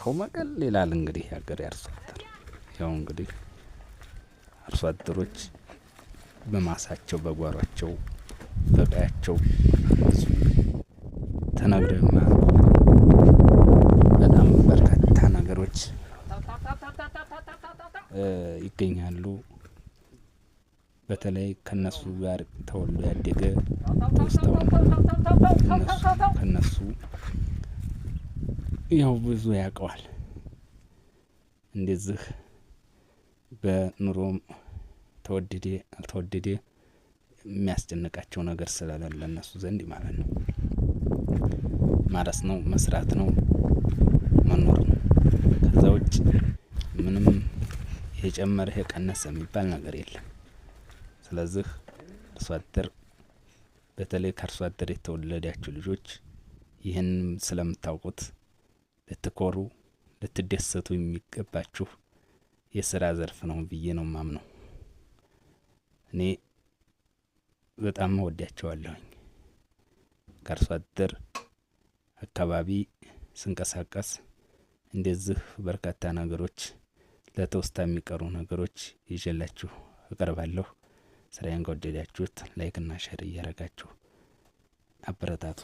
ተው መቀል ይላል እንግዲህ የሀገሬ አርሶ አደር። ያው እንግዲህ አርሶ አደሮች በማሳቸው፣ በጓሯቸው፣ በቀያቸው ብዙ ተነግረው የማያልቁ በጣም በርካታ ነገሮች ይገኛሉ። በተለይ ከነሱ ጋር ተወልዶ ያደገ ትውስታውን ከነሱ ያው ብዙ ያውቀዋል። እንደዚህ በኑሮም ተወደደ አልተወደደ የሚያስጨንቃቸው ነገር ስለሌለ እነሱ ዘንድ ማለት ነው። ማረስ ነው፣ መስራት ነው፣ መኖር ነው። ከዛ ውጭ ምንም የጨመረ የቀነሰ የሚባል ነገር የለም። ስለዚህ አርሶ አደር፣ በተለይ ከአርሶ አደር የተወለዳችሁ ልጆች ይህን ስለምታውቁት ልትኮሩ ልትደሰቱ የሚገባችሁ የስራ ዘርፍ ነው ብዬ ነው የማምነው። እኔ በጣም እወዳቸዋለሁኝ። ከአርሶ አደር አካባቢ ስንቀሳቀስ እንደዚህ በርካታ ነገሮች፣ ለትውስታ የሚቀሩ ነገሮች ይዤላችሁ እቀርባለሁ። ስራዬን ከወደዳችሁት like ና share እያረጋችሁ አበረታቱ።